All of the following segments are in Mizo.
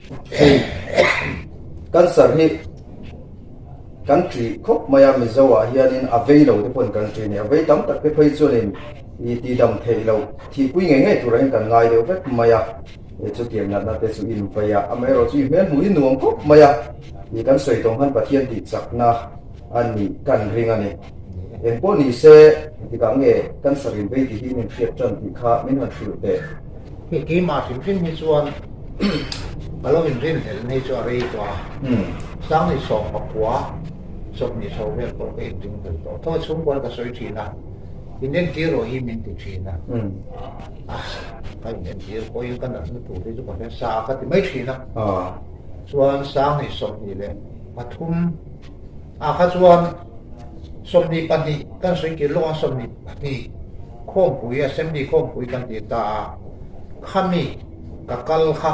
Hei cancer hi kan ṭih khawp mai a, Mizo ah hianin a vei lo te pawn kan ṭih a ni. A vei tam tak te phei chuanin i tihdam theih loh thihpui ngei ngei turah hian kan ngai deuh vek mai a. Chutiang natna te chu in vei a, amaherawhchu i hmel hmuh hi nuam khawp mai a, i kan sawi tawng khan Pathian tih chakna a nih kan ring a ni. Engpawh ni se, tikah nge cancer in vei tih hi min hriat tan tih kha min han hrilh teh. Hei keimah hrim hrim hi chuan ka lo inrin hlelh nei chu a rei tawh a, Sangni 19, 20 chho vel pawh ka inring hlelh tawh. Thaw chhungkuan ka sawi thin a, inentir rawh hi min ti thin a, ah ka inentir pawhin ka natna tur hi chu ka hre sa ka ti mai thin a, chuan Sangni 23 ah kha chuan 22 kan sawi kir lawk a, 22 Khawmpui, Assembly khawmpui kan ti ta a, khami ka kal kha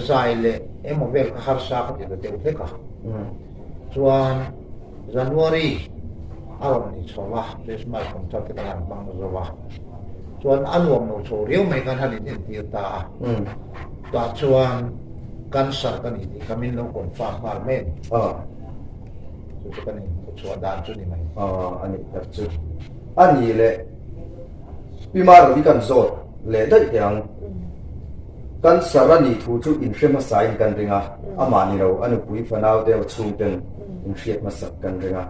zai leh emaw vel kha harsa ka ti ta deuh hlek a. Chuan January a rawn ni chho a, Christmas kum thar te kan han hmang zo a, chuan a nuam lo chho riau mai khan han in entir ta a, tah chuan cancer ka ni tih kha min lo confirm nghal mai a ni. Chu chu kan inhmuhchhuah dan chu ni mai. A nih tak chu. A ni leh Pi Marovi kan zawt leh daih teh ang. Cancer a nih thu chu inhre hmasa in kan ring a, amah ni lo a nupui fanau te emaw chhungten inhriat hmasak kan ring a.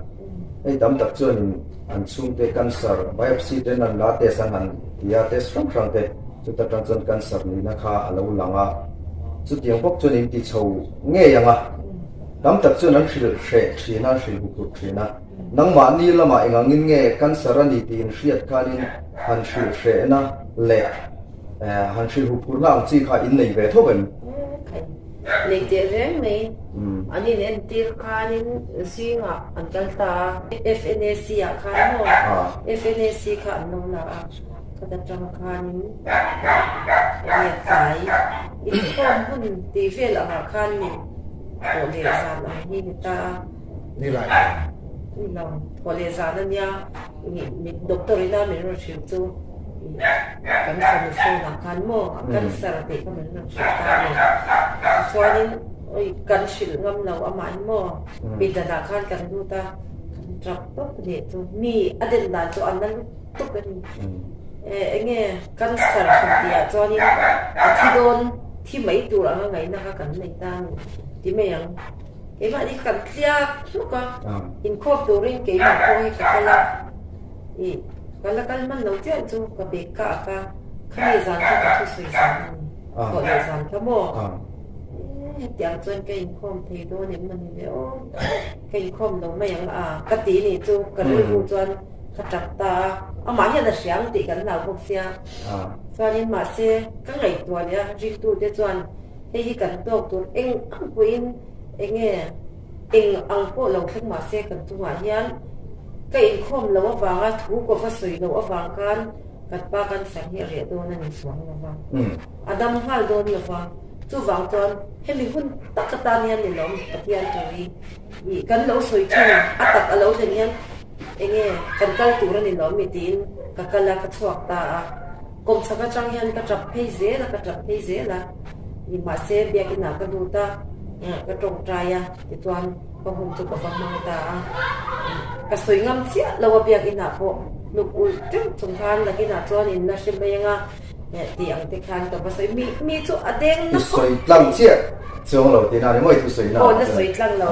Hei tam tak chuanin an chhungte cancer biopsy ten an la test an han ti a, test hrang hrang te chuta tang chuan cancer nihna kha a lo lang a. Chutiang bawk chuan in ti chho ngei ang a, tam tak chuan an hrilh hreh thin a, an hrilh huphurh thin a. Nangmahni lamah engangin nge cancer a ni tih inhriat khanin han hrilh hrehna leh han hrilh huphurhna ang chi kha in nei ve tho em? Nei teh reng mai. An inentir khanin zingah an kal ta a, FNAC ah khan maw? FNAC kha an lo la a, khata tang khanin enge tlai inkhawm hun tih vel angah khan ni thawh leh zan ang hi ni ta a. Ni lai khan. Ni lo, thawh leh zan a nia, doctor ina min rawn hrilh chu kan fanu phone ah khan maw a cancer tih kha min rawn hrilh ta a ni. Tichuanin oi kan hrilh ngam lo amah hi maw pindan ah khan kan lut a, kan tap tawp a nih chu. Mi a den dan chu a na lutuk a ni. Enge cancer han tih ah chuanin a thi dawn thi mai tur anga ngaihna kha kan nei ta a ni ti mai ang. Keimah hi kan tliak hluk a, inkhawm turin keimah pawh hi ka kal a, ih ka la kal hman lo chiah chu ka bag ka ak a, khami zan kha ka thusawi zan a ni, thawh leh zan kha maw? E hetiang chuan ka inkhawm thei dawn em mawni le aw, ka inkhawm lo mai ang a ka ti nih chu ka rilru chuan ka tap ta a, amah hian a hria ang tih kan hlau bawk sia, chuanin mahse ka ngaihtuah leh a ringtute chuan Hei hi kan tawk tur eng ang pawhin enge eng ang pawh lo thleng mah se kan chungah hian ka inkhawm loh avanga thu ka va sawi loh avang khan kan pa cancer hi a reh dawn a ni chuang lo va, a dam nghal dawn lo va, chuvang chuan hemi hun tak atan hian ni lawm Pathian thu hi ih kan lo sawi thin a tak a lo thlen hian enge kan kal tur a ni lawm mi tiin ka kal a ka chhuak ta a. Kawmchhak atang hian ka tap phei zel a, ka tap phei zel a, ni mahse biakinah ka lut a, ka tawngtai a, tichuan ka hun chu ka va hmang ta a, ka sawi ngam chiah lo a biakinah pawh hnuk ulh teuh chung khan nakinah chuan in la hre mai anga tih ang te khan ka va sawi, mi mi chu a deng na khawp mai. I sawi tlang chiah chuang lo tihna a ni maw i thusawi na? Aw la sawi tlang lo.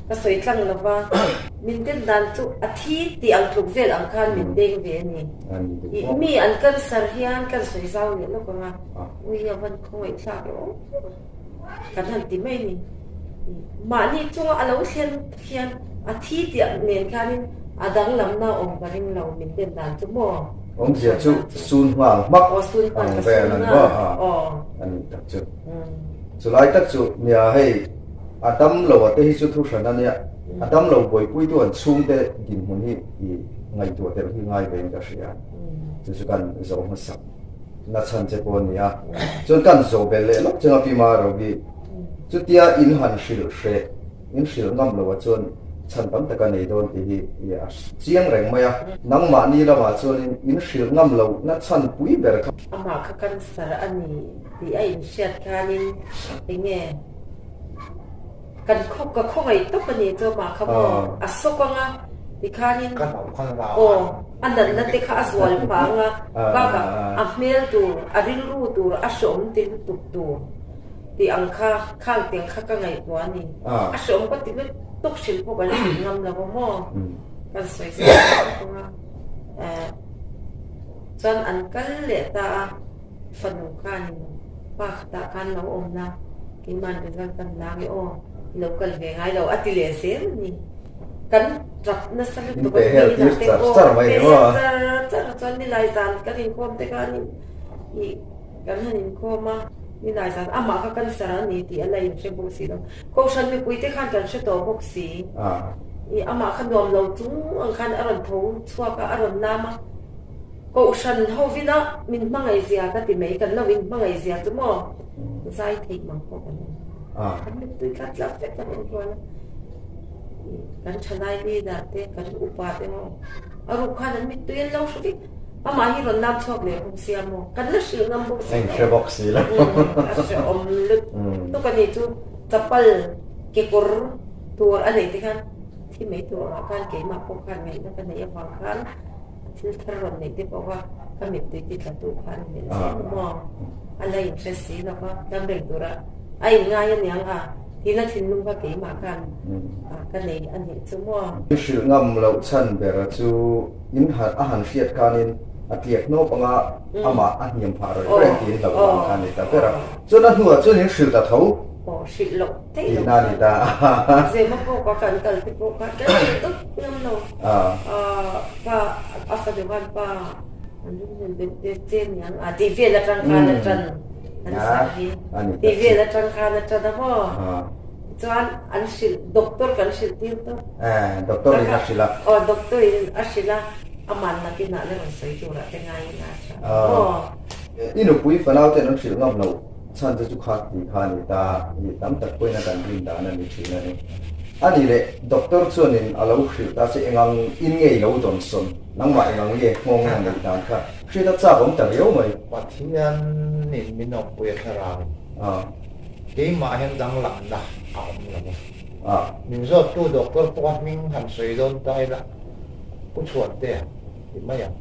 Ka sawi tlang lo va, min den dan chu a thi tih ang tluk vel ang khan min deng ve a ni. Ih mi an cancer hian kan sawi zau leh lawk ang a, ui a van khawngaih thlak e aw kan han ti mai a ni. Mahni chunga a lo thlen hian a thi tih ang nen khanin a danglamna awm ka ring lo min den dan chu maw? Awmzia chu sun nghal hmak ang vel a ni maw? A ni tak chu. Chulai tak chu nia hei. A dam lo a te hi chu thu hran a nia, a dam lo buaipuitu an chhungte dinhmun hi i ngaihtuah tel hi ngai ve in ka hria. Chu chu kan zo hmasak na chhan che pawh a ni a. Chuan kan zo belh leh lawk changa Pi Maro hi chutia in han hrilh hreh, in hrilh ngam lo ah chuan chhan tam tak a nei dawn tih hi a chiang reng mai a. Nangmahni lamah chuanin in hrilh ngam lohna chhan pui ber kha. Amah kha cancer a ni tih a inhriat khanin eng nge kan khaw ka khawngaih tawp a ni chu amah kha maw a sawk ang a tikhanin aw a natna te kha a zual phah ang a bakah a hmel tur a rilru tur a hreawm ti lutuk tur tih ang kha khang tiang kha ka ngaihtuah a ni a hreawm ka ti lutuk hrilh pawh kan hrilh ngam lo a maw kan sawi sawi tawp ang a eh chuan an kal leh ta a. Fanu khanin pa khatah khan lo awm la, keima'n result kan la nge aw, i lo kal ve ngai lo a ti leh zel a ni. Kan tap nasa lutuk a hmeichhia te aw peh hel char char chuan nilai zan kan inkhawm te khanin ih kan han inkhawm a, nilai zan amah kha cancer a ni tih a la inhre bawk si lo. Kohhran mipui te khan kan hre tawh bawk si. Ih amah kha nuam lo chung ang khan a rawn tho chhuak a, a rawn lam a. Kohhran hovina min hmangaih zia ka ti mai, kan lo in hmangaih zia chu maw zai theih mang pawh kan awm. Kan mittui tlat tlat vek kan enkual a, kan thalai leader te, kan upa te ho a ruk khan an mittui an lo hru vek. Amah hi rawn lam chhuak leh bawk sia maw, kan la hrilh ngam bawk si lo. Hre bawk si lo. A hrehawm lutuk a ni chu, chapal kekawr tur a neih te khan thi mai tur angah khan keimah pawh khan ngaihna ka neih avang khan Thil thar rawn neih te pawh kha ka mittui ti tla tu kha a ni hmel zel a maw? A la inhre si lo va, dam reng tura a inngai a niang a, tina thinlung kha keimah khan ka nei a nih chu maw? I hrilh ngam loh chhan bera chu in a han hriat khanin a tliak hnawp anga amah a hniam phah reng reng tiin hlauh vang kha a ni ta ber a. Chuan a hnuah chuan in hrilh ta tho. Aw hrilh loh theih loh Tihna a ni ta. Zema pawh ka kan kal te pawh kha kan hrilh tawp ngam lo. Pa a fanu khan pa an rinhlelh deuh te che niang a tih vel atang khan a tan an sar hi tih vel atang khan a tan a maw. Chuan an hrilh doctor kan hrilh tir tawp. Doctor in a hrilh a. Aw doctor in a hrilh a aman nakinah la rawn sawi turah te ngaiin a tha maw. I nupui fanau ten an hrilh ngam loh. Chhan te chu kha tih kha a ni ta, i tam tak pawhin a kan rin dan a ni thin a ni. A ni leh, doctor chuanin a lo hrilh ta che engang in nge i lo dawn sawn, nangmah engang nge nghawng a neih dan kha hriat a chak awm ta riau mai. Pathianin min awmpui a thlarau in keimah hian danglamna a awm lo a. Min zawttu doctor pawh a hming han sawi dawn ta ila, Pu Chhuantea ti mai ang,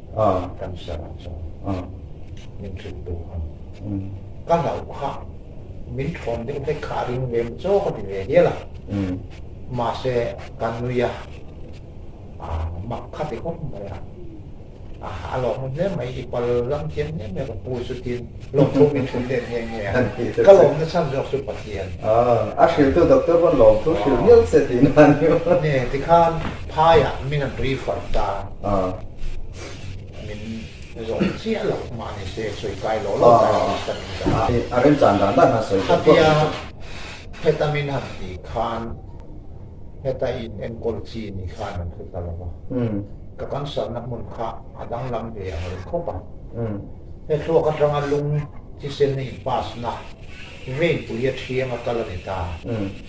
cancer ah chuan min hrilh duh ang. Ka hlauh kha min thawn deuh hlek kha a ring ve chaw ka ti ve hial a, mahse ka nui a, mak kha ti khawp mai a, a lawmawm hle mai, i pal lam thiam hle mai ka pu chu tin lawmthu min hrilh let nghe nghe a, ka lawmna chhan zawk chu Pathian. A hrilhtu doctor pawn lawmthu hrilh mial che tih na a ni. Nge tikhan phaiah min han refer ta. Min zawh chiah loh mah ni se sawi kai lo lo ta hi ka min dah a. A remchan dan dan han sawi bawk bawk ni chu. Khatia heta min han tih khan heta in enkawl chi ni khan an hre ta lo va. Ka cancer na hmun kha a danglam ve ang reng khawp a. He thluak atanga lung thisen na in pass na vein pui a thiang a kal a ni ta.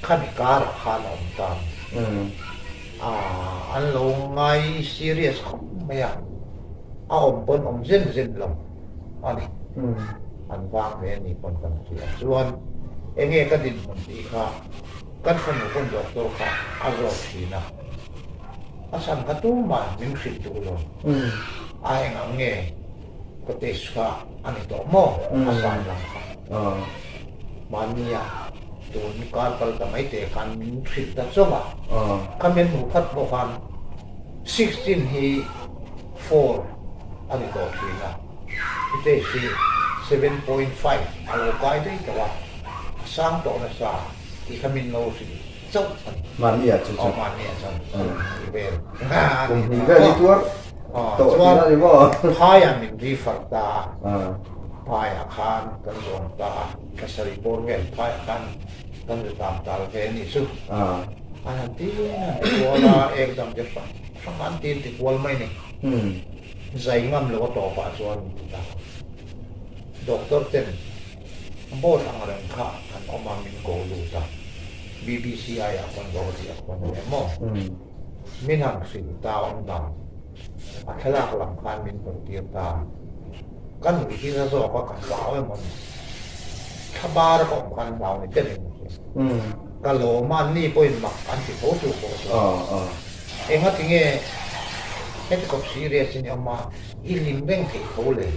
Khami karah khan a awm ta. A an lo ngai serious khawp mai a, a awm pawn awm zen zen lo a ni. An vang ve a ni pawn kan hria. Chuan enge ka dinhmun tih kha kan fanu pawn doctor kha a zawt thin a, a chhan kha tumah min hrilh duh lo. A eng ang nge ka test kha a ni tawh maw a san lam kha. Mahnia tun kar kal ta mai te khan min hrilh ta chauh a, kha min hmuh phat pawh khan 16 hi 4 a ni tawh thin a, i test hi 7.5 a lo kai daih tawh a, a sang tawh nasa tih kha min lo hrilh chauh a ni. Mahnia chu chu. Aw mahnia chuan kum hnih vel. Kum hnih vel i tuar tawh tih a ni maw? Chuan phaiah min refer ta a. Phaiah khan kan zawm ta a, ka sarih bawr vel phaiah khan kan zu tam tal ve a nih chu. An han tin an ti kual a, ek dang te hrang hrang an tin ti kual mai ni. Zai ngam lo a tawpah chuan an ti ta. Doctor ten board ang reng kha an awm a, min ko lut a, BBCI ah khawn zo tih a khawn ve maw? Min han hrilh ta awm dan a thlalak lam khan min hmuh tir ta. Ka nuih hi na zawk a ka hlau emaw ni? Thla bar a ka awm khan hlau ni ber in ka hria. Ka lawm a, anni pawhin mak an ti tho chu pawh chu. Engati nge heti kawp serious in i awm a, i hlim reng theih tho le?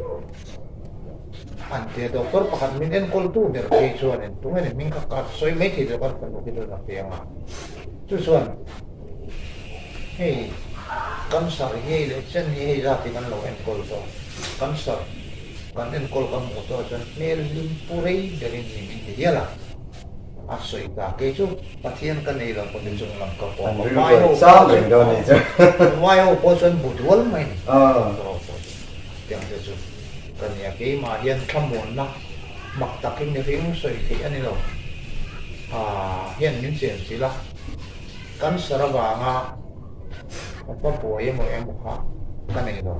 An ti a, doctor pakhat min enkawltu ber phei chuanin tunge ni hming kha ka sawi mai thei lo kan fanu khi chuan a piang a, chu chuan hei cancer hi hei leh chen hi hei zat hi kan lo enkawl tawh, cancer kan enkawl kan hmuh tawh chuan hmel hlim pu rei berin ni min ti hial a, a sawi ta kei chu Pathian ka nei lo pawh ni chung lam ka pawh a, vai ho pawh chuan vai ho pawh chuan bu dual mai ni. Tiang te chu ka nia, keimah hian thlamuanna mak takin mihring sawi theih a ni lo. Aa hian min chen chilh a, cancer avanga ka buai emaw emaw kha ka nei lo.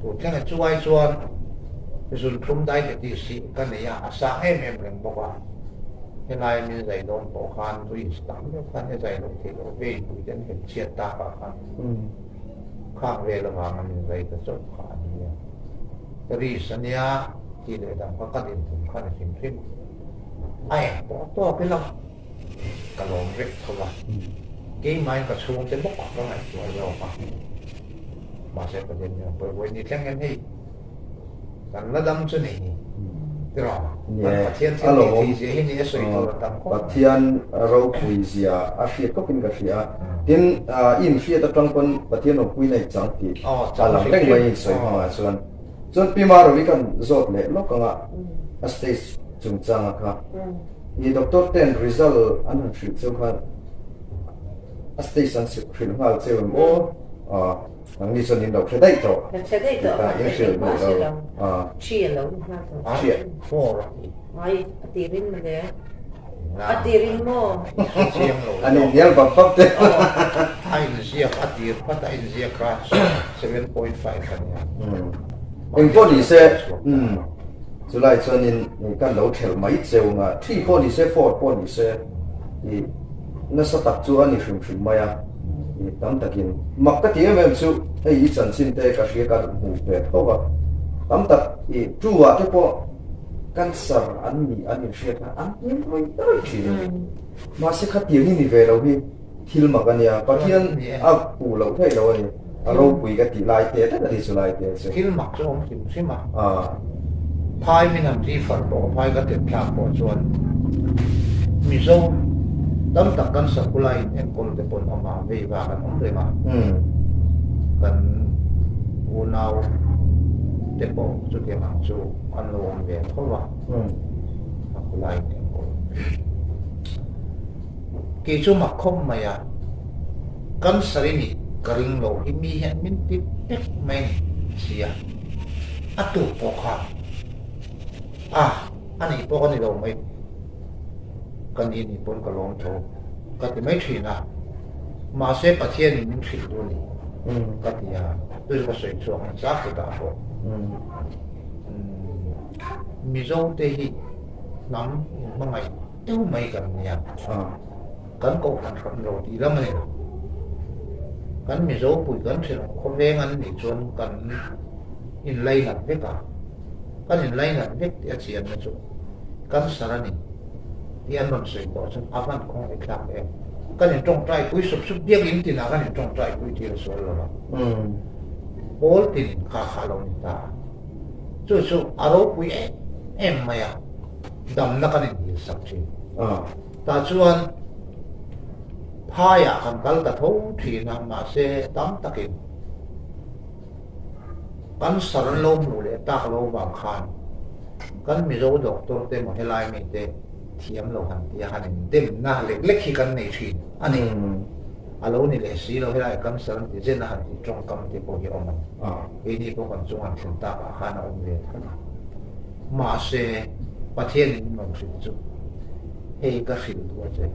Tun thlengah chuai chuan zunthlum diabetes hi ka nei a, a sang em em reng bawk a. Helai min zai dawn pawh khan risk tam deuh khan i zai loh theih loh vei pui te an hem chhiat takah khan. Khang vel avanga min zai ta chauh kha a nia. Ka risk a nia tih leh dang kha ka dinhmun kha ni hrim hrim. A eng pawh tawk ila ka lawm vek tho a. Keimahin ka chhungte bawk ka ngaihtuah zawk a. Mahse Pathian hian pawivawi ni thleng hian hei Kan la dam chu ni hi tiraw? Kan Pathian thil tih theih zia hi ni a sawi tur a tam khawp mai. Pathian ropui zia a hriat khawpin ka hria a. Tin, i inhriat atang pawn Pathian ropui na i chang tih a lang reng mai i insawi hmangah chuan. Chuan Pi Marovi kan zawt leh lawk anga a stage chungchanga kha i doctor ten result an han hrilh cheu khan a stage an hrilh nghal cheu em aw? Nangni chuan in lo hre daih tawh. Kan hre daih tawh a, in hrilh duh lo. Thi a lo ni nghal tawh. Thi a. Four a ti. Ai, a tir in mawle. A tir in maw? Chiang lo. An inhnial bap bap te. A inziak a tir phat a inziak kha 7.5 a nia. Eng pawh ni se, chulai chuanin kan lo thelh mai cheu nga, thi pawh ni se, four pawh ni se, i nasa tak chu a ni hrim hrim mai a. I tam takin mak ka ti em em chu hei i chanchin te ka hria ka hmuh ve tho a, tam tak i tu ah te pawh cancer an nih an inhriat kha an hlim rawih rawih thin a ni. Mahse khatiang i ni ve lo hi thil mak a nia, Pathian a puh loh theih lo a ni, a ropui ka tih lai te tak a ni chu lai te chu. Thil mak chu awm hrim hrim a, phai min han ri far pawh phai ka tet thlak pawh chuan Mizo tam tak kan sakula in enkawl te pawn awm a, vei vak an awm reng a, kan unau te pawh chutiang ang chu an lo awm ve tho a, sakula in enkawl. Kei chu mak khawp mai a, cancer i nih ka ring lo hi mi hian min ti pek mai a ni sia, a tuk pawh kha a a nih pawh ka ni lo mai, ka ni nih pawn ka lawm tho ka ti mai thin a, mahse Pathian in min hrilh duh a ni ka ti a, chu chu ka sawi chhuak ang chak chutah pawh Mizo te hi hnam inhmangaih deuh mai kan nia. Kan kohhran hran lo tih lam a ni lo. Kan Mizo pui kan thenawm khawveng an nih chuan kan inlainat vek a, kan inlainat vek tih a chianna chu cancer a ni tih an rawn sawi tawh chuan a van khawngaih thlak em. Kan intawngtai pui sup sup biak in tinah kan intawngtai pui thil a sual lo a, pawl tin kha kha a lo ni ta a, chu chu a ropui em em mai a, damna kan inhil sak thin. Tah chuan phaiah kan kal ta tho thin a, mahse tam takin cancer an lo hmuh leh tak lo vang khan kan Mizo doctor te emaw helai mite thiam lo han tia han indemna lek lek hi kan nei thin a ni. A lo ni leh si lo, helai cancer an ti zen a han tih tawngkam te pawh hi a awm a ni. Keini pawh kan chung han thlen takah khan a awm ve tho a. Mahse Pathianin min rawn hrilh chu hei ka hrilh duh a che,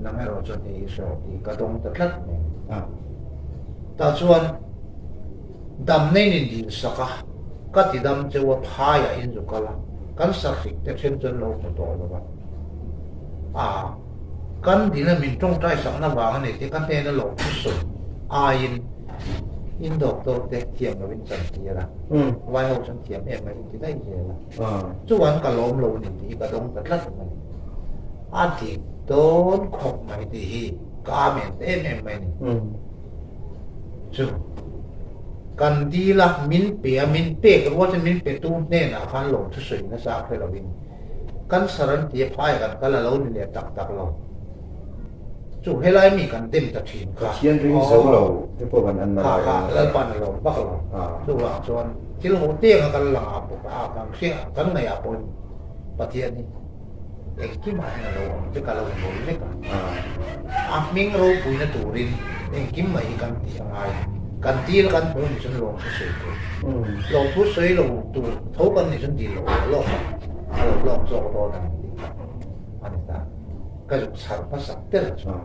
nang erawh chuan hei i hre tih ka dawng ta tlat mai a. Tah chuan dam nei nin dil sak a, ka ti dam cheu a phaiah in zu kal a, kan sarhrik te then chuan lo hmu tawh lo va. A. Kan dina min tawngtai sakna vang a ni tih ka hnena lawm thu sawi aiin in doctor te thiam lovin chan tir a, vai ho chuan thiam em mai ti daih zel a, chuan ka lawm lo a ni tih hi ka dawng ta tlat mai. A dik dawn khawp mai tih hi ka amen ta em em mai a ni. Chu kan dil a, min pe a, min pek rual chuan min petu hnenah khan lawm thu sawi nasa hre lovin Cancer an ti a, phai kan kal a lo ni leh tak tak lo. Chu helai mi kan dem ta thin kha. Pathian ring zo lo te pawh kan an na lai. Kha kha Lalpan a lawm vak lo. Chuvang chuan thil ho teng a kan lang ah pawh a kan hria kan ngaih ah pawhin Pathian hi engkim ah hian a lo awm vek a lo inbawi vek a. A hming ropuina turin engkim mai hi kan tih a ngai. Kan dil kan hmuh nih chuan lawmthu sawi tur. Lawmthu sawi lo tur tho kan nih chuan dil lo lawk a, a lo lawk zawk dawn a ni tih kha a ni ta. Ka zuk chhar hmasak tel chuan.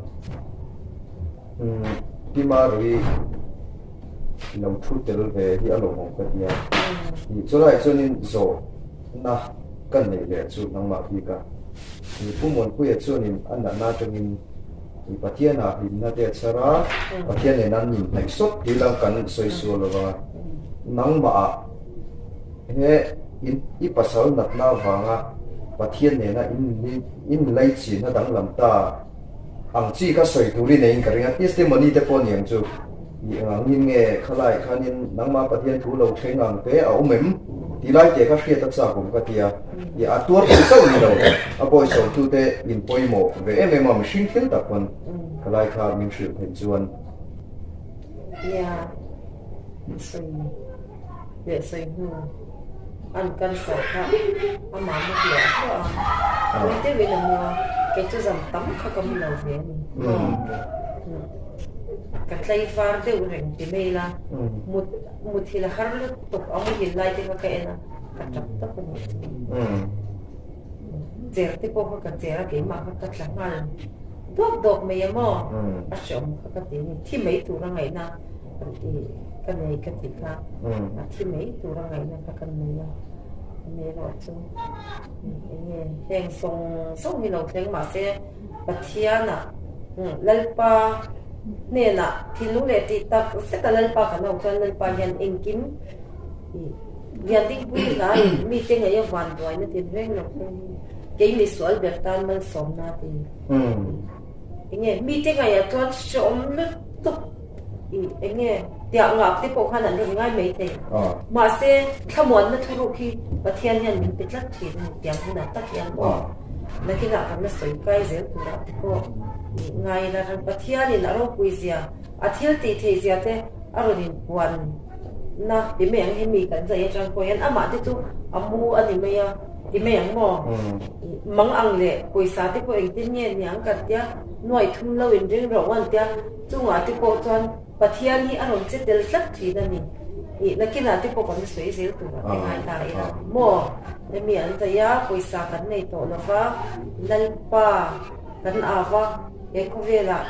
Pi Marui lo thu tel ve hi a lawmawm ka ti a. Chulaiah chuanin zawhna ka neih leh chu nangmah bik a. Pu Muanpuia chuanin a natna atangin Pathianah hlimna te a chhar a, Pathian nen an inhnaih sawt tih lang kan sawi sual lo vang a. Nangmahah he i pasal natna avanga Pathian nena inlaichinna danglam ta ang chi kha sawi turin neiin ka ring a, testimony te pawh niang chu i engangin nge khalai khanin nangmah Pathian thu lo thleng ang te a awm em tih lai te kha hriat a chak awm ka ti a, i a tuar thei chauh ni lo, a bawisawmtute in pawimawh ve em em a, mihring thil tak pawn khalai kha min hrilh theih chuan. Nia, sawi leh sawi hnu an cancer kha amah mu hluah hluah a, tui deuhin a mu a, kei chu zan tam kha ka mu lo ve a ni. Ka tlaivar deuh reng ti mai ila, mut muthilh a har lutuk a muhil lai te kha ka en a, ka tap tap a nih chu. Cher te pawh kha ka cher a, keimah kha ka tla nghal dawk dawk mai a maw? A hreawm kha ka ti a ni, thi mai tura ngaihna kan ti ka nei ka tih kha a thi mai tura ngaihna kha kan nei a, amaherawh chu eng nge heng sawng sawng hi lo thleng mahse Pathianah Lalpa hnenah thinlung leh tih tak zet a Lalpa kan ho chuan Lalpa hian engkim lian dingpui hlaiin mite ngei a vanduaina tinreng lo thleng hi kei misual ber tan malsawmna ti. Enge mite ngaiah chuan hreawm lutuk ih enge tiah ngak te pawh khan an rawn ngai mai thei. Mahse thlamuanna thuruk hi Pathian hian min pe tlat thin a ni tiang hunah tak hian pawh nakinah kan la sawi kai zel turah te pawh ih ngai ila ram Pathianin a ropui zia a thil tih theih zia te a rawn inpuan na ti mai ang hemi kan zai atang pawh hian amah te chu a mu a ni mai a. Ti mai ang maw? Mang ang leh pawisa te pawh engtin nge niang kan tia nuaih thum lo in ring rawh an tia chungah te pawh chuan Pathian hi a rawn che tel tlat thin a ni. Ih nakinah te pawh kan sawi zel tur a ti ngai ta ila maw? Hemi an zai a pawisa kan nei tawh lo va, Lalpa kan au va, he khawvelah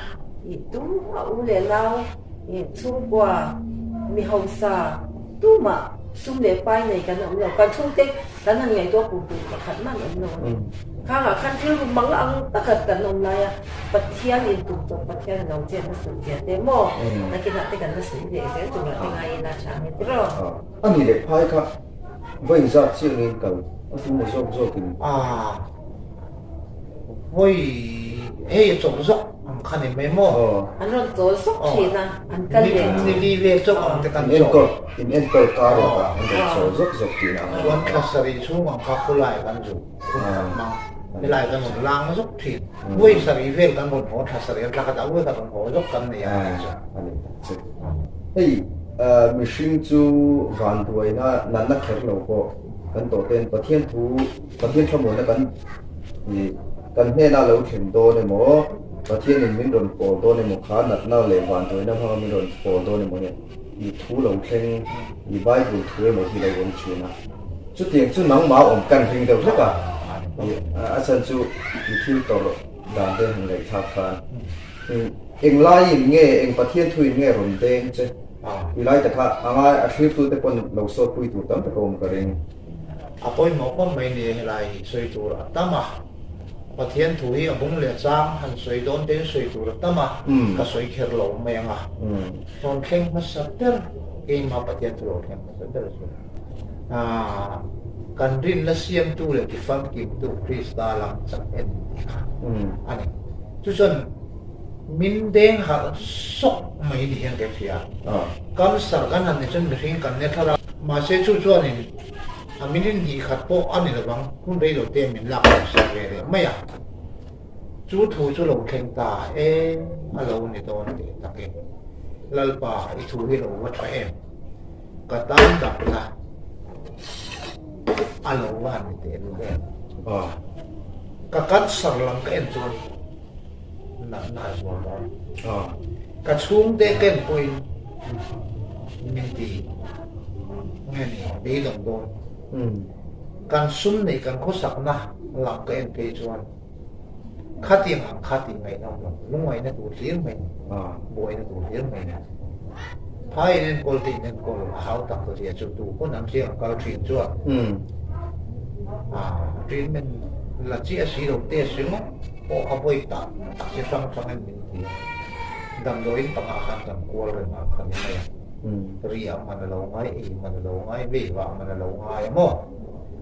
ih tumah u leh nau ih chhungkua mi hausa tumah sum leh pai nei kan awm lo. Kan chhungte Kan han ngaihtuah kum tur pakhat man awm lo a ni. Khangah khan rilru mang ang takhat kan awm lai a, Pathian in tum chawp Pathian a lo chet nasa zia te maw? Nakinah te kan la sawi leh zel turah te ngai ila tha ang e tiraw? A ni leh phai kha vawi zat chiang in kal a tum a zawk zawk in. Aaa vawi hei a chawp zawk ang kha ni mai maw? An rawn chawl zawk thin a, an kal leh thin. Ni li vel chawp ang te kan chawl. Enkawl in enkawl kar lakah an rawn chawl zawk zawk thin a. Chuan thla sarih chhung ang kha khulai kan zuk hun kan hmang. Helai kan rawn lang zawk thin. Vawi sarih vel kan rawn haw thla sarih a thla khat ah vawi khat rawn haw zawk kan nei a ni chu. A ni tak che. Hei mihring chu vanduaina natna kher lo pawh kan tawh ten Pathian thu Pathian thlamuanna kan Kan hnena lo thlen dawn emaw, Pathianin min rawn pawl dawn emaw kha natna leh vanduaina hmanga min rawn pawl dawn emaw hian i thu lo thleng, i Bible thu emaw hi lo awm thin a. Chutiang chu nangmah awm kan ring deuh hlek a, a chhan chu i thil tawrh dan te han ngaihthlak khan englaiin nge, eng Pathian thuin nge rawn deng che i lai ta kha a ngai a thlirtute pawn lo sawtpui tur tam tak a awm ka ring. A pawimawh khawp mai ni helai hi sawi tur a tam a. Pathian thu hi a bung leh chang han sawi dawn te in sawi tur a tam a, ka sawi kher lo mai ang a. Rawn thleng hmasa ber keimah Pathian thu lo thleng hmasa ber chu kan rinna siamtu leh tifamkimtu Krista lam chak en tih kha a ni. Chu chuan min deng harh sawk mai ni hian ka hria. Cancer kan han ni chuan mihring kan nia thar a, mahse chu chuanin A minute hnih khat pawh a ni lovang, hun rei lo te min lak lo sak ve leh mai a. Chu thu chu lo thleng ta e, a lo ni dawn teh takin. Lalpa, i thu hi lo va tha em? Ka tan dak la, a lo va han ni teh lul em? Ka cancer lam ka en chuan natna a zual dawn. Ka chhungte ka en pawhin min ti nge ni beidawng dawn. Kan sum neih kan khawsakna lam ka en phei chuan khatiang ang kha tih ngaihna awm lo, lungngaihna tur hlir mai ni, buaina tur hlir mai ni. Phai in enkawl te in enkawl a hau tak ta zia chu tu pawn an hriang kal thin chuan treatment la chiah si lo test ringawt pawh kha vawi tak tak chi hrang hrangin min ti a, damdawiin pangah khan kan kual reng ang kha ni mai a, riah man a lo ngai, ei man a lo ngai, vei vah man a lo ngai a maw?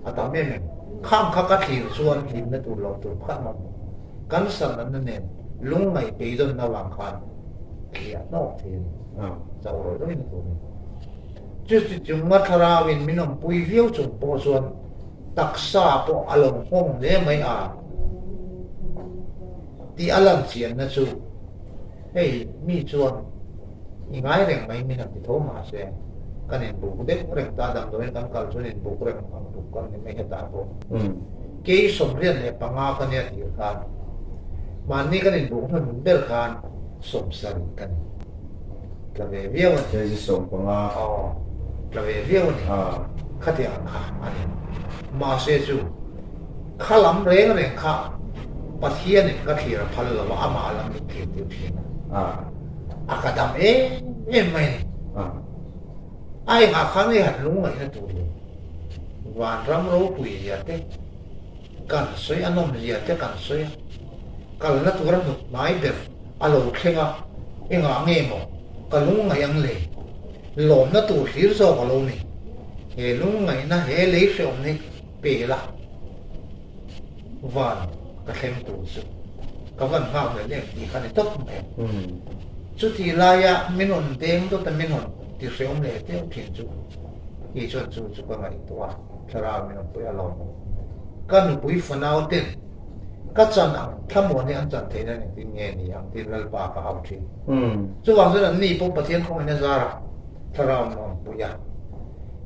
A tam em em. Khang kha ka thlir chuan hlimna tur lo tur phat mawm lo. Cancer natna nen lungngaih beidawnna vang khan thliah hnawk thei a ni. Chauh rawih rawihna tur a ni. Chuti chunga thlarauin min awmpui viau chung pawh chuan taksa pawh a lo nghawng hle mai a tih a lan chianna chu hei mi chuan i ngai reng mai min han ti tho mahse kan inbuk deuh reng ta damdawiin kan kal chuan inbuk reng ang tuk kan ni mai hetah pawh kei 35 ka nia tir khan mahni kan inbuk hmun ber khan 70 ka ni tla ve viau a ni. Kg 15. Aw, tla ve viau a ni. Khatiang ang kha a ni. Mahse chu kha lam reng reng kha Pathianin ka thlir a phal lo a, amah lam min thlir tir thin a. A ka dam em em mai a ni. A engah khan hei han lungngaihna tur hi vanram ropui zia te kan sawi a, nawm zia te kan sawi a, kalna tura hnuk hnai ber A lo thleng a, engah nge maw ka lungngaih ang le? Lawmna tur hlir zawk a lo ni. He lungngaihna he lei hrehawm hi pe la, van ka thleng tur chu ka van nghak leh em tih kha ni tawp mai ang. Chuti laia min rawn deng dawt a, min rawn ti hrehawm leh deuh thin chu kei chuan chu chu ka ngaihtuah a, thlarau min rawn pui a lawm ang. Ka nupui fanau ten Ka chan ang, thlamuan hi an chan theihna engtin nge ni ang tiin Lalpa ka au thin. Chuvang chuan anni pawh Pathian khawngaihna a zar a, thlarau an awm pui a.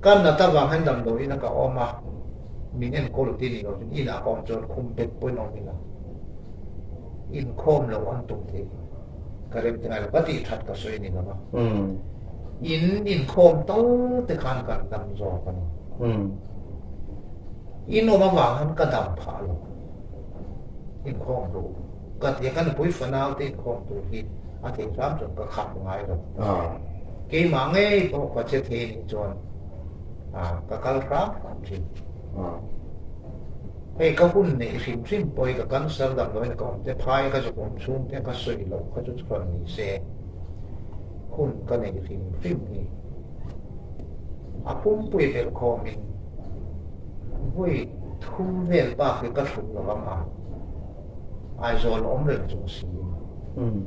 Ka nat avang hian damdawiin a ka awm a, min enkawl ti ni lo chuan inah ka awm chuan khum bet pawhin awm ila inkhawm lo an tum thei ka rem ti ngai lo, ka tih that ka sawi ni lo va. In inkhawm tal te khan kan dam zawk a ni. In awm avang hian ka dam phah lo. Inkhawm duh ka ti a, ka nupui fanau te inkhawm tur hi a theih hram chuan ka khap ngai lo. Keimah ngei pawh ka che thei nih chuan ka kal hram hram thin. Hei ka hun neih hrim hrim pawh hi ka cancer damdawiin ka awm te, phai ka zuk awm chhung te ka sawi loh kha chu chuan ni se hun ka neih hrim hrim hi. A pumpui belh khawmin vawi thum vel bak hi ka thluk lo ang a, Aizawl awm reng chung siin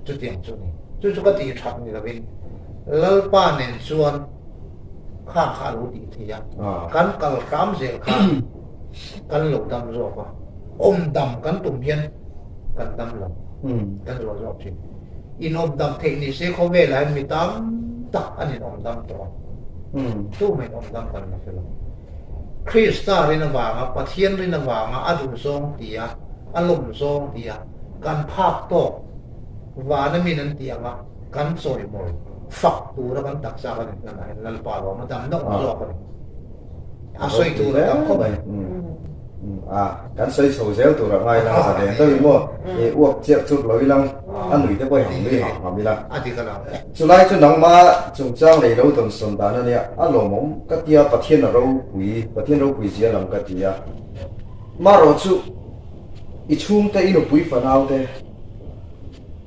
chutiang chu ni. Chu chu ka tih that ni lovin Lalpa nen chuan kha kha a lo tih thei a, kan kal hram zel khan kan lo dam zawk a, awm dam kan tum hian kan dam lo, kan zual zawk thin. Inawm dam theih ni se khawvelah hian mi tam tak an inawm dam tawh ang. Tumah inawm dam kan la hre lo. Krista rin avanga, Pathian rin avanga a duh zawng ti a, a lawm zawng ti a, kan phak tawk vana min an tih anga kan chawimawi fak tura kan taksa kan inhlan ah hian Lalpa lawm a dam nawk zawk a ni. A sawi tur a tam khawp mai. A, kan sawi chho zel tur a ngai lang a zalen deuh in maw, e uak chiah chut lo ilang a nui te pawh hi ham nui ham ham ila. A dik a lo. Chulai chu nangma chungchang lei lo dawnsawn dan a nia, a lawmawm ka tia Pathian a ropui, Pathian ropui zia lam ka ti a. Marawh chu. I chhungte, i nupui fanaute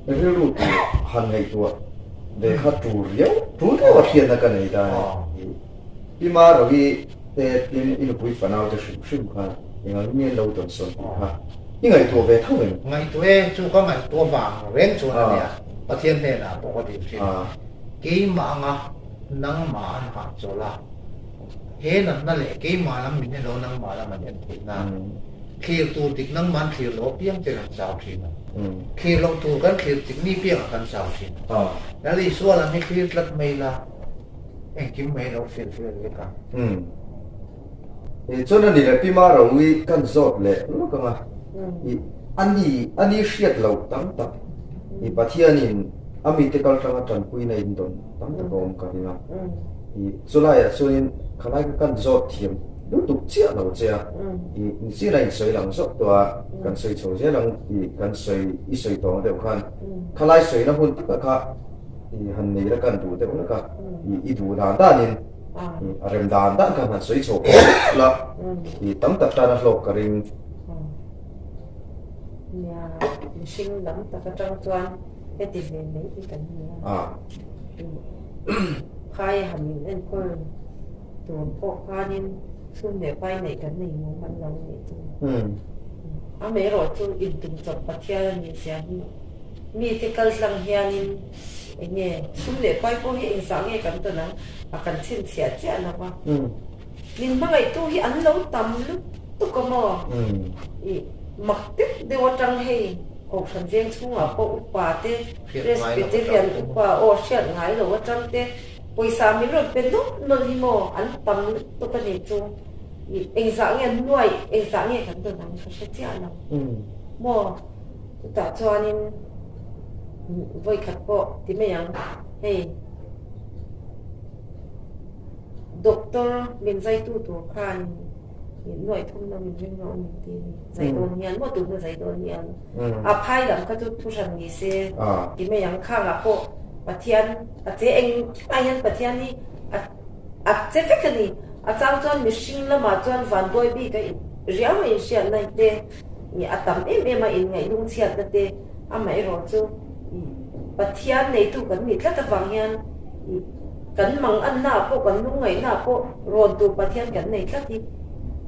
rilru tur han ngaihtuah ve kha tur riau, tul riau a hriatna ka nei ta a ni. Pi Marawi te tin i nupui fanaute hrim hrim khan engang nge lo tawnsawn tih kha i ngaihtuah ve tho em? Ngaihtuah e, chu ka ngaihtuah vang reng chuan a nia, Pathian hnenah pawh ka dil thin. Keimah anga nangmah an hahchawl a, he natna leh keimah lam min en lo nangmah lam an en theih nan. Thlir tur dik nangman thlir lo apiang che kan chau thin a. Thlir loh tur kan thlir tik ni piangah kan chau thin a. Lal Isua lam hi thlir tlat mai la, engkim mai lo fel fel vek a. I chuan a ni leh Pi Marawi kan zawt leh lawk ang a, i a ni a ni hriat loh tam tak i Pathianin a mite kal tanga tanpuina in dawn tam tak a awm ka ring a. I chulaiah chuanin khalai kha kan zawt thiam Lutuk chiah lo che a, i inchina in sawi lang zawk tawh a, kan sawi chho zel ang tih kan sawi i sawi tawng deuh khan khalai sawina hun taka kha i han nei la kan duh deuh lek a, i i duh dan danin i a rem dan dan khan han sawi chho phawt la, i tam tak tan a hlawk ka ring. Nia, mihring lam tak atang chuan heti ve mai hi kan ni a, phai han in enkawl. Tur pawh khanin sum leh pai neih kan nei maw man lo nih chu. Amaherawh chu intum chawp Pathian a nih zia hi mite kal tlang hianin eng nge sum leh pai pawh hi engzah nge kan tawn ang a kan chhinchhiah chiah lo va. Min hmangaihtu hi an lo tam lutuk a maw? Ih mak deuh deuh atang hei Kohhran veng chhungah pawh upa te Presbyterian upa aw hriat ngai lo atang te Pawisa min rawn pe nawlh nawlh hi maw an tam lutuk a nih chu i engzah nge an nuaih engzah nge kan dawn ang ka hre chiah lo maw chutah chuanin vawikhat pawh ti mai ang hei doctor min zaitu tur khan nuaih thum lo min ring lo min ti a ni zai dawn hian maw tuna zai dawn hian a phai lam kha chu thu hran ni se ti mai ang khangah pawh Pathian a che eng ah hian Pathian hi a a che vek a ni. A chang chuan mihring lamah chuan vanduai bik a riau a inhriatna te ih a tam em em a inngaih lungchhiatna te amaherawh chu ih Pathian neitu kan nih tlat avang hian ih kan manganna ah pawh kan lungngaihna ah pawh rawn tur Pathian kan nei tlat hi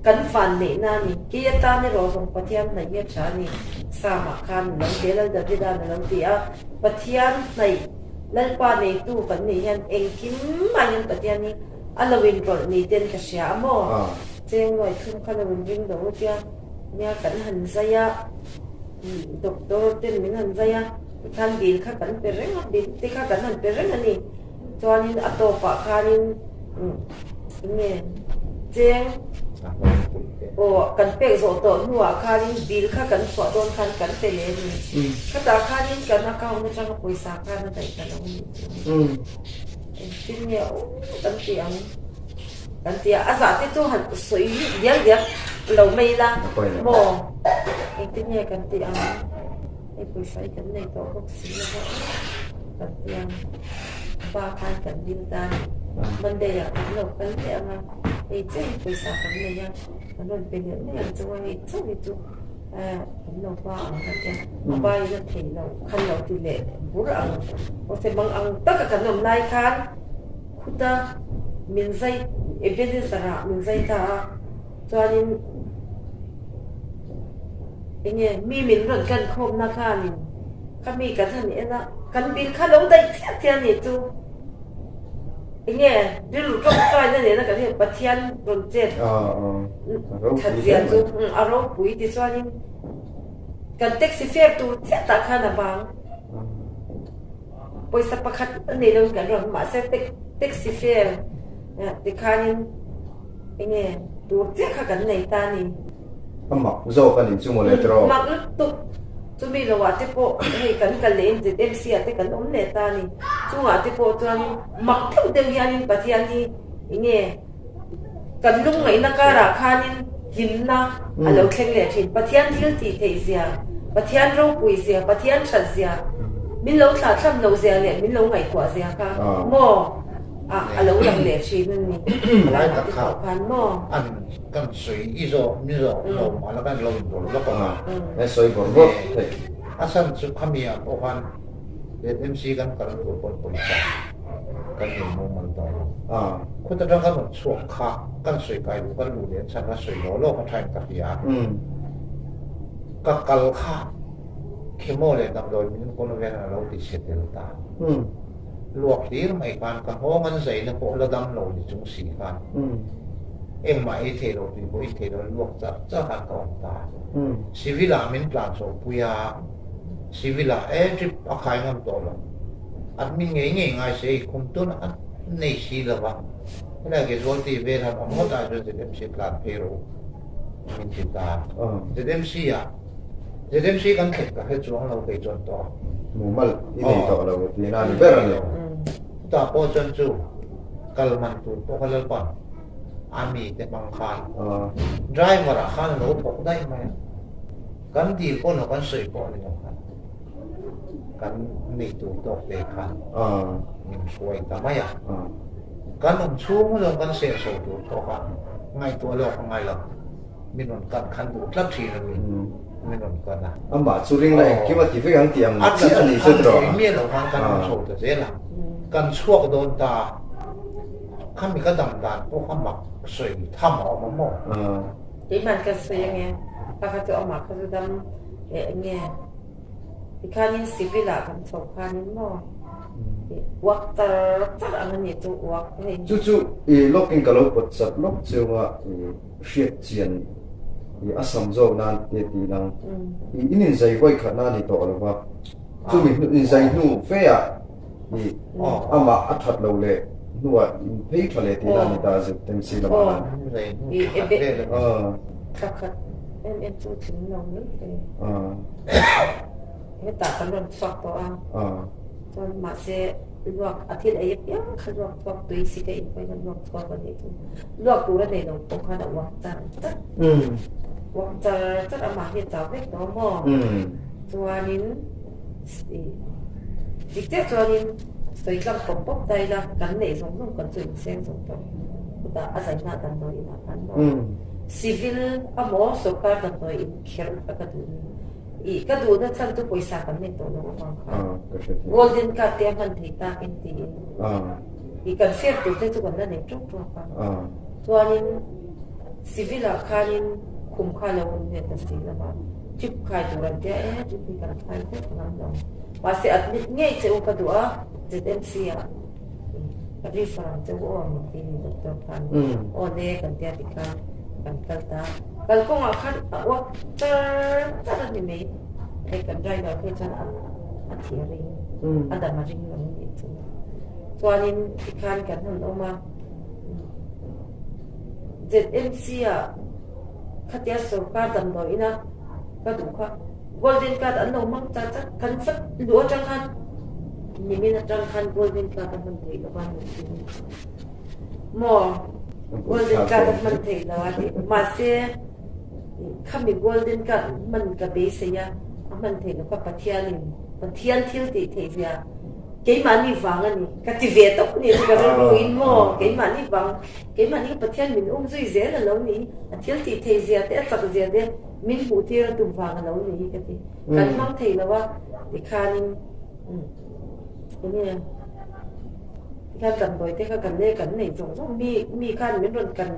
kan van neihna a ni. Kei atan erawh zawng Pathian hnaih hi a tha a ni. Psalm-ah khan a lo ti a, Lal Davida'n a lo ti a. Pathian hnaih Lalpa neitu kan nih hian engkim mah hian Pathian hi a lo inrawlh ni ten ka hria a maw? Cheng nuai thum kha lo inring lo u tia nia kan han zai a, doctor ten min han zai a, tikhan bill kha kan pe reng a, bill te kha kan han pe reng a ni. Chuanin a tawpah khanin enge cheng aw kan pek zawh tawh hnuah khanin bill kha kan chhuah dawn khan kan pe leh a ni. Khatah khanin kan account atanga pawisa khan a daih ta lo a nih chu. Engtin nge aw kan ti ang kan ti a, a zah te chu han sawi diak diak lo mai ila maw engtin nge kan ti ang. Hei pawisa hi kan nei tawh bawk si lo va kan tia ba khan kan dil ta a ni. Monday ah kan lo kal leh ang a, hei chiah hi pawisa kan nei a, kan rawn pe leh mai ang chu a, hei chauh hi chu kan lo ba ang ka tia, a ba in a theih loh khan lo ti leh bur ang awse mang ang taka kan awm lai khan khuta min zai Ebenezer ah min zai ta a chuanin Enge mi min rawn kan khawmna khanin kha mi kan han en a, kan bil kha lo daih chiah chiah a nih chu. Enge rilru tawngtaina nena kan hian Pathian rawn chet that zia chu a ropui tichuanin kan taxi fare tur chiah tah khan a bang. Pawisa pakhat a nei lo in kan rawn mahse taxi fare tikhanin enge tur chiah kha kan nei ta a ni. A mak zawk a nih chu mawle tiraw? Mak lutuk. Chumi lo ah te pawh hei kan kal leh in ZMC ah te kan awm leh ta a ni. Chungah te pawh chuanin mak deuh deuh hianin Pathian hi enge kan lungngaihna karah khanin hlimna a lo thleng leh thin. Pathian thil tih theih zia, Pathian ropui zia, Pathian that zia, min lo thlahthlam lo zia leh min lo ngaihtuah zia kha maw? A a lo lang leh thin a ni. Lai tak kha an kan sawi i zawk mi zawk lo mah la kan lo inrawlh lawk ang a. E sawi bawrh bawrh theih. A chhan chu khami ah pawh khan ZMC kan kal tur pawn pawisa kan nei mumal tawh lo. Khuta tang kan rawn chhuak kha kan sawi kai duh kan luh leh chhan a sawi law law kha thain ka hria. Ka kal kha khemaw leh damdawi min kawn vel a lo ti chhe tel ta. Luak hlir mai khan ka nghawng an zaina pawh la dam lo ni chung si khan engmah ei thei lo tui pawh in thei lo luak char char khan ka awm ta. Civil ah min tlan chho pui a, civil ah e trip a khai ngam tawh lo. Admin ngei ngei ngai se i khum tun a nei si lo va, helai casualty vel han awm ngawt ah chuan ZMC tlan phei rawh u min ti ta. ZMC ah ZMC kan thlen ka hre chuang lo kei chuan tawh a. Mumal i nei tawh lo tih na ni ber a ni. Chutah pawh chuan chu kal man tur pawh kha Lalpan a mi te hmang khan driver ah khan a lo thawk daih mai a. Kan dil pawh ni lo kan sawi pawh ni lo khan kan nei tur tawk te khan min hruai ta mai a. Kan awm chhung zawng kan senso tur pawh kha ngaihtuah lawk a ngai lo. Min rawn kan khan duh tlat thin a ni, min rawn kan a. Amah chu ring la engkim a ti vek ang tih ang chiah a ni chu tiraw? A tla miah lo khan kan rawn chho ta zel a, kan chhuak dawn ta, khami ka dam dan pawh kha mak sawi tham a awm a maw? Keimah ka sawi ange, kha kha chu amah kha chu dam leh ange. Tikhanin civil ah kan chho khanin maw uak char char ang a ni chu uak hei. Chu chu i lawkin ka lo pawt chat lawk cheu a i hriat chian i a sam zawk nan te ti nang i in inzai vawi khat na ni tawh lo va chumi hnu inzai hnu fe ah i amah a that lo leh hnuah in phei tha leh tih na ni ta zet tem si lamah khan. Thla khat em em chu tling lo mai thei. Hetah kan rawn chhuak tawh a, chuan mahse luak a thil ei apiang kha luak chhuak tui si ka in pawhin a luak chhuak a nih chu. Luak tur a nei lo pawh khan a uak char char. Uak char char amah hi a chau vek tawh a maw? Chuanin dik chiah chuanin sawi tlang pawp pawp ta ila kan neih zawng zawng kan chu inseng zawng tawh. Chutah a zaina damdawi inah khan maw civil amaw sorkar damdawi in kher kha ka duh ni. I ka duhna chhan chu pawisa kan nei tawh lo avang khan golden card te a hman thei tak in tiin i kan hriat tur te chu kan la nei tawk tawk a. Chuanin civil ah khanin khum kha lo awm ve ta si lo va, trip khai tur an tia e trip hi kan khai vek ngam lo. Mahse admit ngei che u ka duh a ZMC ah ka refer ang che u aw min ti ni doctor khan aw le kan tia tikhan kan kal ta. Kalkawngah khan a uak char char a ni mai. Hei kan driver phei chuan a a thi a ring, a dam a ring lo a nih chu. Chuanin tikhan kan han awm a, ZMC ah khatia sorkar damdawi ina ka duh kha golden card an lo hmang char char, kan vat luh atang khan nimin atang khan golden card a hman theih lo va ni chu. Maw? Golden card a hman theih lo a ti. Mahse, khami golden card hman ka beisei a, a hman theih lo kha Pathianin, Pathian thil tih theih zia keimahni vang a ni. Ka ti ve tawp ni chu ka rilru in maw? Keimahni vang, keimahni kha Pathian min um zui zel a lo ni. A thil tih theih zia te, a chak zia te min hmuh tir a tum vang a lo ni hi ka ti. Kan hmang thei lo a, tikhanin enge? Tikhan damdawi te kha kan lei kan nei zawng zawng mi mi khan min rawn kan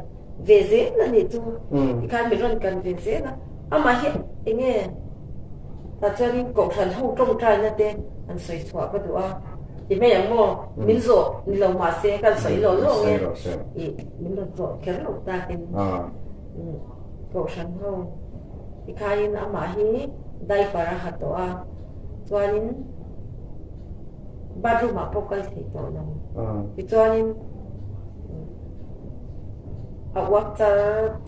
ve zel a nih chu tikhan min rawn kan ve zel a amah hi enge tah chuanin kohhran ho tawngtaina te an sawi chhuah ka duh a ti mai ang maw min zawh ni lo mahse kan sawi lo lo nge ih min rawn zawh kher loh takin kohhran ho tikhanin amah hi diaper a ha tawh a chuanin. Bathroom ah pawh kal thei tawh lo. Tichuanin a uak char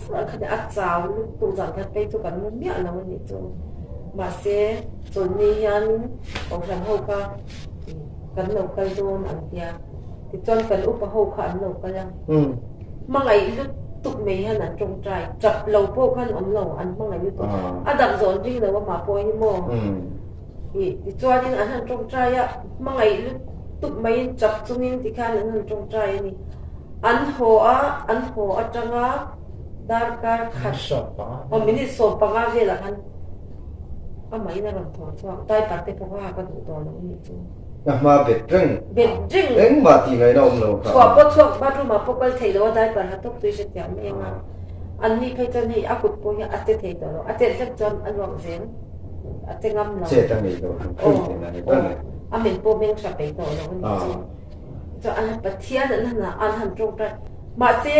char kha a chau lutuk zan khat phei chu kan mu miah lo a nih chu. Mahse chawlhni hianin Kohhran ho kha kan lo kal dawn an tia. Tichuan kan upa ho kha an lo kal a. Hmangaih lutuk mai hian an tawngtai. Tap lo pawh khan awm lo an hmangaih lutuk. A dam zawn ring lo amah pawh hi maw. Ih, tichuanin an han tawngtai a, hmangaih lut tup maiin chap chungin tikhan an rawn tawngtai a ni. An haw a, an haw atanga darkar khat aw minute 15 velah khan amahin a rawn thaw chhuak. Diaper te pawh kha ka duh tawh lo a nih chu. A hma bet reng. Bet reng. Engmah tih ngaihna awm lo kha. Chhuah pawh chhuak bathroom ah pawh kal theih lo a diaper ha tawp tui hrethiam em a. An ni phei chuan hei a kut pawh hi a che thei tawh lo. A chet hlek chuan a luak zel. A che ngam lo. Chet a ngei lo hrim hrim tihna a ni ber mai. A men pawh meng hra peih tawh lo a nih chu. Chuan an han Pathian an han an han tawngtai. Mahse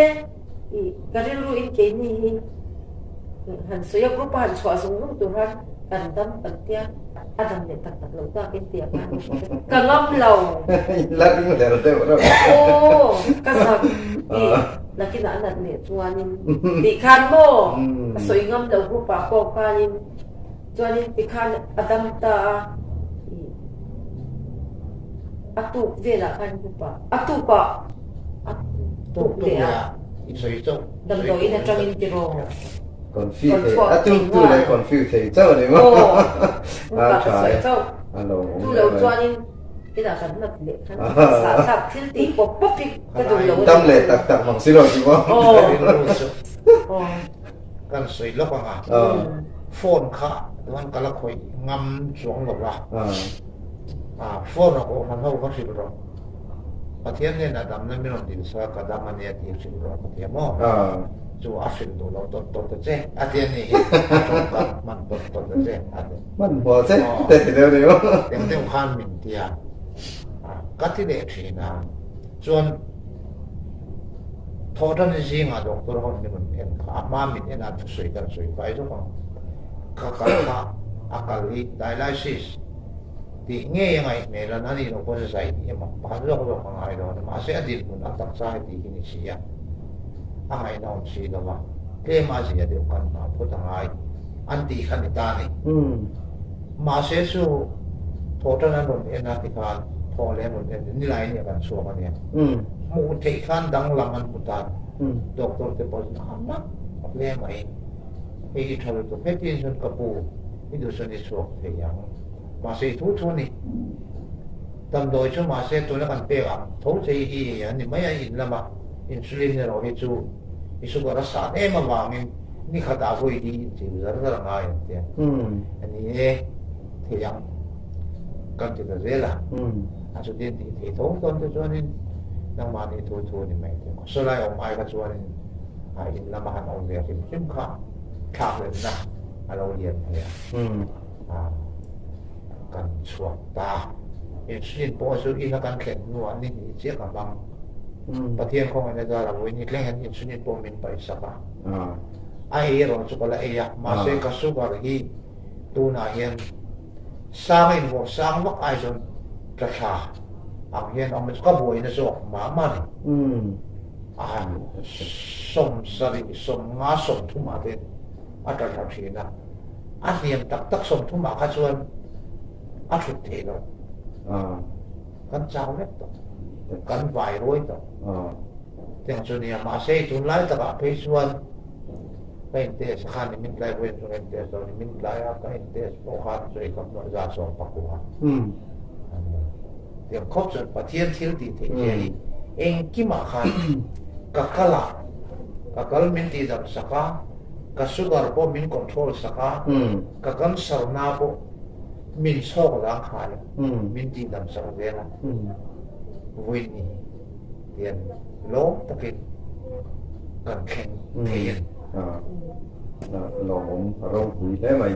i ka rilru in keini hi han sawi a group a han chhuah zung zung tur khan kan dam kan tia a dam leh tak tak lo tak in tia khan ka ngam lo. La ring hlel deuh reuh. Aw ka zak i nakinah a nat leh chuanin tih khan maw ka sawi ngam lo group ah pawh khanin Chuanin tikhan a dam ta a, ih a tuk velah khan group ah, a tuk ah, a tuk leh ah damdawiin atangin tiraw Confi thei, a tuk tu leh confi thei chauh a ni maw? Aw, a tha e, a lo awm Chu lo chuanin inah kan nat leh khan sahthlak thil tih pawp pawp hi ka duh lo a ni. Dam leh tak tak mang si lo si maw? Aw, aw. Kan sawi lawk ang a, phone kha chuan ka la khawih ngam chuang lo va, phone a kohhran ho kha hrilh rawh, Pathian hnenah damna min rawn dil sa ka dam a nia tih hrilh rawh ka ti a maw? Chu a hrilh duh lo tawt tawt ta che a ti a nih hi, a tawngkam hman tawt tawt ta che a ti. Hman hmuah che te ti deuh ni maw? Eng deuh khan min ti a, ka ti leh thin a, chuan Thawhṭan zingah doctor ho min rawn en kha, a hma min en a thusawi kan sawi fai zawk ang. Ka kal kha a kal hi dialysis tih ngei a ngaih hmel a, a nih loh pawn zai emaw pakhat zawk zawk a ngai dawn a, mahse a dinhmun a taksa hi tih hi ni si a, a ngaihna awm si lo va, tlem a zia deuh kan hma phawt a ngai an tih kha ni ta a ni. Mahse chu thawhṭan an rawn en a tikhan thaw leh an rawn en nilai nia kan chhuak a nia. Hmuh theih khan danglam an hmu ta. Doctor te pawh chuan a mak hle mai. Hei hi tha lutuk hetin chuan ka pu i duh chuan i chhuak thei ang. Mahse i thu thu a ni. Damdawi chu mahse tuna kan pek ang tho che hi i an ni mai a in lama insulin erawh hi chu i sugar a san em avangin ni khatah vawi hi inchil zar zar a ngai an tia. A ni e, thei ang. Kan ti ta zel a, a chutin tih theih tho dawn te chuanin nangmahni thu thu a ni mai thei. Sawlai awm ai kha chuanin a in lama han awm ve hrim hrim kha thlaklenna a lo lian thei a, kan chhuak ta. Insulin pawh chu ina kan thlen hnuah ni hnih chiah ka hmang. Pathian khawngaihna zara vawiin hi thleng hian insulin pawh min paihsak a, a ei erawh chu ka la ei a, mahse ka sugar hi tunah hian Sang invawh sang vak ai chuan tla thla ang hian awm chu ka buaina zawk mah mah a ni. A han 70, 50, 30 ah te a tla thla thin a, a hniam tak tak 30 ah kha chuan a thut theih loh. Kan chau vek tawh, kan vai ruai tawh. Tiang chu nia, mahse tunlai takah phei chuan Ka in test khan i min tlai vawiin chu ka in test lo, i min tlai a ka in test pawh khan chu i kam nuah 19 a ni. Tiang khawp chuan Pathian thil tih theih zia hi engkimah khan ka kal a, ka kal min tih dam sak a, ka sugar pawh min control sak a, ka cancer na pawh min chhawk zangkhai a, min tih dam sak zel a, vawiin ni hi. Tian lawm takin kan thleng thei a ni. Lawmawm a ropui hle mai.